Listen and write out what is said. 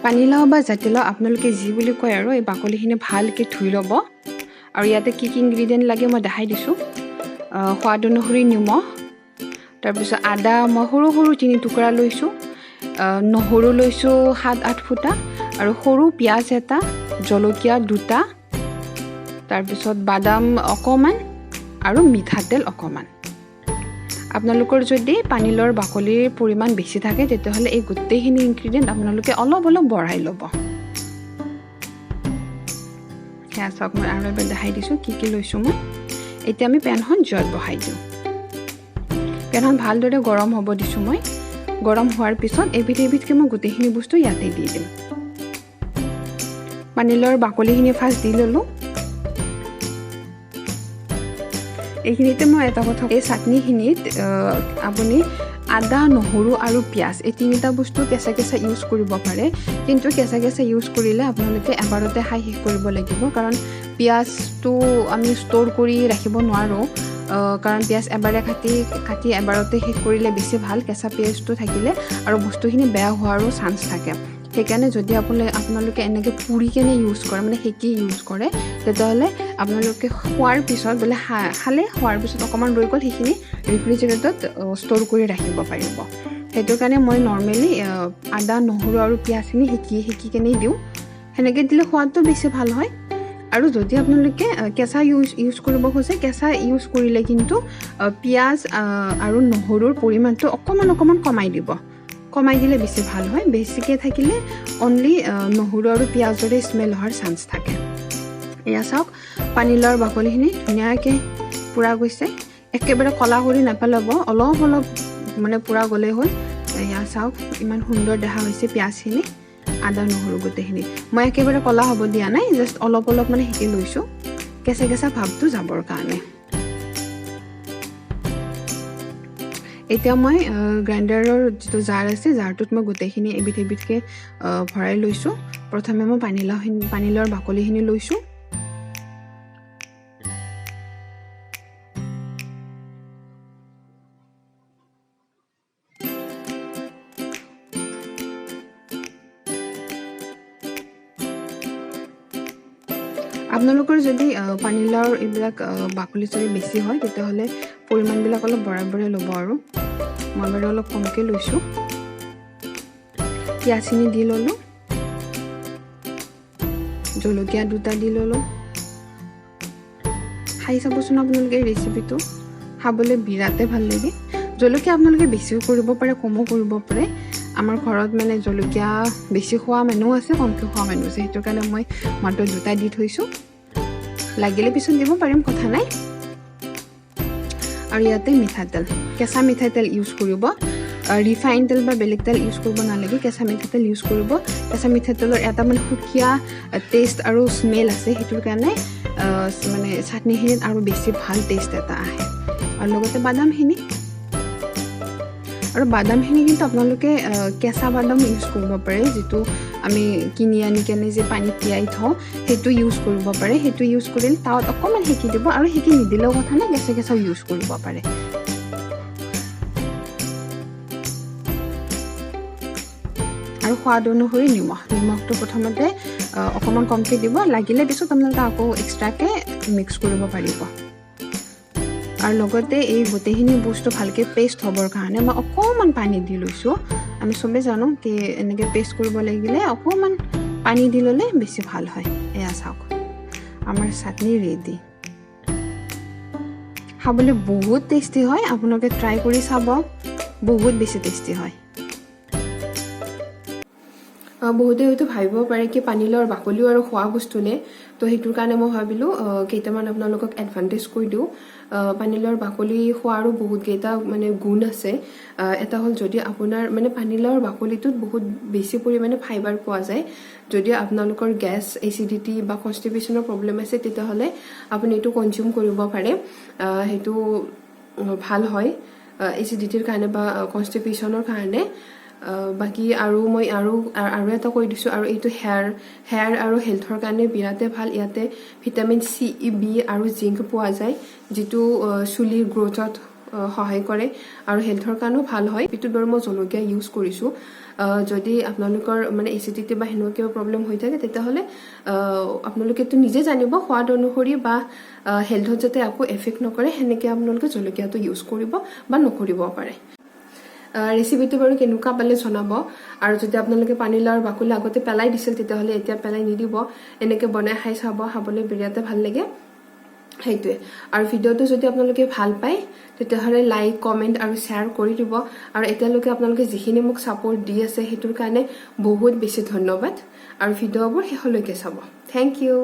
পানীলাও বা জাতিলাও আপোনালোকে যি বুলি কয় আৰু এই বাকলিখিনি ভালকৈ ধুই ল'ব। আৰু ইয়াতে কি কি ইনগ্ৰিডিয়েণ্ট লাগে মই দেখাই দিছোঁ। সোৱাদ অনুসৰি নিমখ, তাৰপিছত আদা মই সৰু সৰু 3 টুকুৰা লৈছোঁ, নহৰু লৈছোঁ 7-8 ফুটা, আৰু সৰু পিঁয়াজ এটা, জলকীয়া 2টা, তাৰপিছত বাদাম অকণমান আৰু মিঠাতেল অকণমান। আপোনালোকৰ যদি পানীলাওৰ বাকলিৰ পৰিমাণ বেছি থাকে তেতিয়াহ'লে এই গোটেইখিনি ইনগ্ৰিডিয়েণ্ট আপোনালোকে অলপ অলপ বঢ়াই ল'ব। সেয়া চাওক, মই আৰু এবাৰ দেখাই দিছোঁ কি কি লৈছোঁ মই। এতিয়া আমি পেনখন জুইত বহাই দিওঁ। পেনখন ভালদৰে গৰম হ'ব দিছোঁ মই। গৰম হোৱাৰ পিছত এবিধ এবিধকৈ মই গোটেইখিনি বস্তু ইয়াতে দি দিম। পানীলাওৰ বাকলিখিনি ফাৰ্ষ্ট দি ল'লোঁ। এইখিনিতে মই এটা কথা, এই চাটনিখিনিত আপুনি আদা, নহৰু আৰু পিঁয়াজ এই তিনিটা বস্তু কেঁচা কেঁচা ইউজ কৰিব পাৰে, কিন্তু কেঁচা কেঁচা ইউজ কৰিলে আপোনালোকে এবাৰতে খাই শেষ কৰিব লাগিব, কাৰণ পিঁয়াজটো আমি ষ্ট'ৰ কৰি ৰাখিব নোৱাৰোঁ। কাৰণ পিঁয়াজ এবাৰে কাটি এবাৰতে শেষ কৰিলে বেছি ভাল, কেঁচা পিঁয়াজটো থাকিলে আৰু বস্তুখিনি বেয়া হোৱাৰো চান্স থাকে। সেইকাৰণে যদি আপোনালোকে এনেকৈ পুৰি কেনে ইউজ কৰে, মানে সেকি ইউজ কৰে, তেতিয়াহ'লে আপোনালোকে খোৱাৰ পিছত বোলে খালে, খোৱাৰ পিছত অকণমান ৰৈ গ'ল, সেইখিনি ৰেফ্ৰিজেৰেটৰত ষ্ট'ৰ কৰি ৰাখিব পাৰিব। সেইটো কাৰণে মই নৰ্মেলি আদা, নহৰু আৰু পিঁয়াজখিনি সেকি কেনেই দিওঁ। সেনেকৈ দিলে সোৱাদটো বেছি ভাল হয়। আৰু যদি আপোনালোকে কেঁচা ইউজ কৰিব খোজে, কেঁচা ইউজ কৰিলে কিন্তু পিঁয়াজ আৰু নহৰুৰ পৰিমাণটো অকণমান অকণমান কমাই দিব। কমাই দিলে বেছি ভাল হয়। বেছিকৈ থাকিলে অনলি নহৰু আৰু পিঁয়াজৰে স্মেল হোৱাৰ চান্স থাকে। এয়া চাওক, পানীলাওৰ বাকলিখিনি ধুনীয়াকৈ পোৰা গৈছে। একেবাৰে ক'লা কৰি নেপেলাব, অলপ অলপ পোৰা গ'লেই হ'ল। এয়া চাওক, ইমান সুন্দৰ দেখা হৈছে পিঁয়াজখিনি, আদা, নহৰু গোটেইখিনি। মই একেবাৰে ক'লা হ'ব দিয়া নাই, জাষ্ট অলপ অলপ সেকি লৈছোঁ, কেঁচা কেঁচা ভাৱটো যাবৰ কাৰণে। এতিয়া মই গ্ৰাইণ্ডাৰৰ যিটো জাৰ আছে, জাৰটোত মই গোটেইখিনি এবিধ এবিধকৈ ভৰাই লৈছোঁ। প্ৰথমে মই পানীলাওৰ বাকলিখিনি লৈছোঁ। আপোনালোকৰ যদি পানীলাওৰ এইবিলাক বাকলি চাকলি বেছি হয় তেতিয়াহ'লে পৰিমাণবিলাক অলপ বঢ়াই বঢ়াই ল'ব আৰু। মই বাৰু অলপ কমকৈ লৈছোঁ। পিঁয়াজখিনি দি ল'লোঁ, জলকীয়া 2টা দি ল'লোঁ। খাই চাবচোন আপোনালোকে এই ৰেচিপিটো, খাবলৈ বিৰাটেই ভাল লাগে। জলকীয়া আপোনালোকে বেছিও কৰিব পাৰে, কমো কৰিব পাৰে। আমাৰ ঘৰত জলকীয়া বেছি খোৱা মানুহ আছে, কমকৈ খোৱা মানুহ আছে, সেইটো কাৰণে মই মাত্ৰ 2টা দি থৈছোঁ। লাগিলে পিছত দিব পাৰিম, কথা নাই। আৰু ইয়াতে মিঠাতেল, কেঁচা মিঠাতেল ইউজ কৰিব। ৰিফাইন তেল বা বেলেগ তেল ইউজ কৰিব নালাগে, কেঁচা মিঠাতেল ইউজ কৰিব। কেঁচা মিঠাতেলৰ এটা সুকীয়া টেষ্ট আৰু স্মেল আছে, সেইটোৰ কাৰণে চাটনিখিনিত আৰু বেছি ভাল টেষ্ট এটা আহে। আৰু লগতে বাদামখিনি, আৰু বাদামখিনি কিন্তু আপোনালোকে কেঁচা বাদাম ইউজ কৰিব পাৰে, যিটো আমি কিনি আনি কেনে যে পানীত তিয়াই থওঁ, সেইটো ইউজ কৰিব পাৰে। সেইটো ইউজ কৰিলে তাৱাত অকণমান সেকি দিব, আৰু সেকি নিদিলেও কথা নাই, কেঁচা কেঁচাও ইউজ কৰিব পাৰে। আৰু সোৱাদ অনুসৰি নিমখ, নিমখটো প্ৰথমতে অকণমান কমকৈ দিব, লাগিলে পিছত আপোনালোকে আকৌ এক্সট্ৰাকৈ মিক্স কৰিব পাৰিব। আৰু লগতে এই গোটেইখিনি বস্তু ভালকৈ পেষ্ট হ'বৰ কাৰণে মই অকণমান পানী দি লৈছোঁ। আমি চবেই জানো কি এনেকৈ পেষ্ট কৰিব লাগিলে অকণমান পানী দি ল'লে বেছি ভাল হয়। এয়া চাওক, আমাৰ চাটনি ৰেডি। খাবলৈ বহুত টেষ্টি হয়, আপোনালোকে ট্ৰাই কৰি চাব, বহুত বেছি টেষ্টি হয়। বহুতে হয়তো ভাবিব পাৰে কি পানীলাওৰ বাকলিও আৰু খোৱা বস্তু নে, তো সেইটোৰ কাৰণে মই ভাবিলোঁ কেইটামান আপোনালোকক এডভান্টেজ কৈ দিওঁ। পানীলাওৰ বাকলি খোৱাৰো বহুতকেইটা গুণ আছে। এটা হ'ল যদি আপোনাৰ পানীলাওৰ বাকলিটোত বহুত বেছি পৰিমাণে ফাইবাৰ পোৱা যায়, যদি আপোনালোকৰ গেছ, এচিডিটি বা কনষ্টিপেশ্যনৰ প্ৰব্লেম আছে তেতিয়াহ'লে আপুনি এইটো কনজিউম কৰিব পাৰে। সেইটো ভাল হয় এচিডিটিৰ কাৰণে বা কনষ্টিপেশ্যনৰ কাৰণে। বাকী আৰু মই আৰু এটা কৈ দিছোঁ, আৰু এইটো হেয়াৰ আৰু হেল্থৰ কাৰণে বিৰাটেই ভাল। ইয়াতে ভিটামিন চি, ই, বি আৰু জিংক পোৱা যায়, যিটো চুলিৰ গ্ৰ'থত সহায় কৰে আৰু হেল্থৰ কাৰণেও ভাল হয়। এইটোত বাৰু মই জলকীয়া ইউজ কৰিছোঁ। যদি আপোনালোকৰ মানে এচিডিটি বা সেনেকুৱা কিবা প্ৰব্লেম হৈ থাকে, তেতিয়াহ'লে আপোনালোকেতো নিজে জানিব, সোৱাদ অনুসৰি বা হেল্থত যাতে একো এফেক্ট নকৰে, সেনেকৈ আপোনালোকে জলকীয়াটো ইউজ কৰিব বা নকৰিব পাৰে। ৰেচিপিটো বাৰু কেনেকুৱা পালে জনাব। আৰু যদি আপোনালোকে পানীলাওৰ বাকলি আগতে পেলাই দিছিল, তেতিয়াহ'লে এতিয়া পেলাই নিদিব। এনেকৈ বনাই খাই চাব, খাবলৈ বিৰাটে ভাল লাগে। সেইটোৱে। আৰু ভিডিঅ'টো যদি আপোনালোকে ভাল পায়, তেতিয়াহ'লে লাইক, কমেণ্ট আৰু শ্বেয়াৰ কৰি দিব। আৰু এতিয়ালৈকে আপোনালোকে যিখিনি মোক ছাপোৰ্ট দি আছে, সেইটোৰ কাৰণে বহুত বেছি ধন্যবাদ। আৰু ভিডিঅ'বোৰ শেষলৈকে চাব। Thank U.